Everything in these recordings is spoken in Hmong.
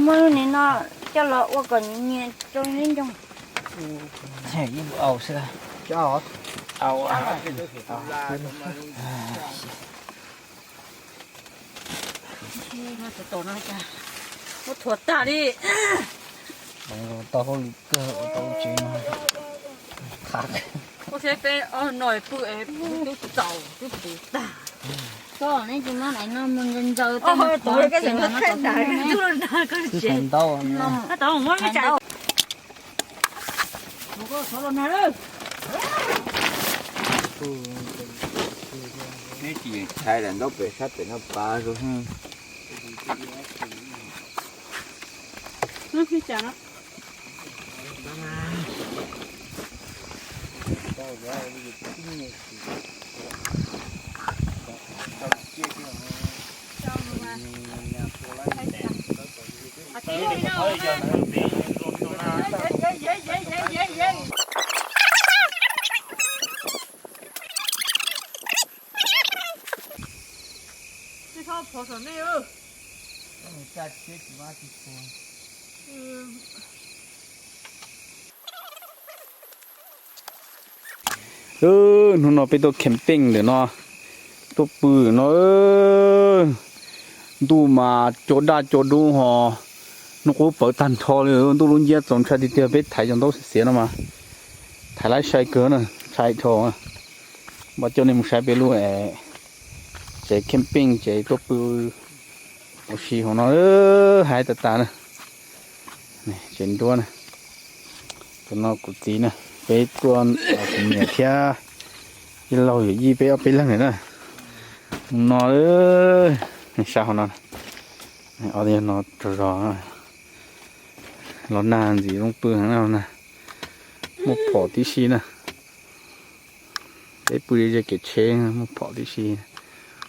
Muab lub nim no coj los ua kom nyias rau neb ncoo. Yeej au xwb. Muab thuav tag li. Tau hauj lwm kawg ua tau tsev no. Ua seb peb ob no pw es twb txaus twb puv tag. Koj neb tsis muab nais no mus ntsaws ntsaws tau mus qhov ces los no tau twb tau ntau. Neb tsis yeem tshai lam ntaub pem sab pem no pas zoo. Hnub no peb tuaj camping ntawm no, tuaj pw no. Ntuj mas cua daj cua dub ho, hnub qub pawv tag nrho li, ntuj lub nciab txaus ntshai tiag tiag. Peb thaiv cov ntaub xiav no mas thaiv lab sai kawg na, ntshai dhau. Npaj coj nej mus saib peb lub tsev camping, tsev tuaj pw ua si hauv no, haib tas tas na. Tsev nruab na. Tus no kuv txiv na, peb tuaj, kuv niam thiab ib laug yawm yij peb ob peb leeg na. Mus no, sab hauv no, ob no tsaug zog. Los nag ntxim zoo pw heev na, muaj phom tib si na. Peb pw ze kev tsheb muaj phom tib si,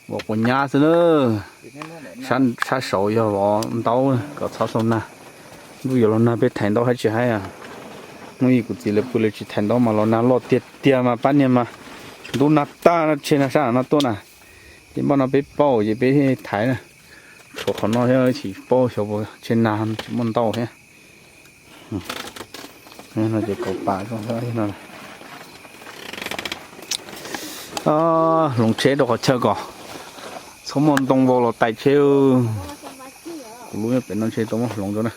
vov quav nyab xwb na. Sab saud yog vov ntaub kom txhob sau nag. Ntuj yuav los nag peb thaiv ntaub haib tsis haib. Hnub ib kuv txiv lawv pw lawv tsis thaiv ntaub mas los nag loj tiag tiag mas pab niag mas ntub nag tag no tshe nag sab no tuaj na. Ces npaj no peb pauj ces peb thaiv na. Tshuav qhov no thiab tsis paub xyov puas tshe nag tsis muaj ntaub thiab. No ces kaus pas no. Hloov tsheb rau qhov chaw kom txhob muaj ntoo vau los tais tsheb. Kuv lub nyob pem no ntshe tau muab hloov rau na.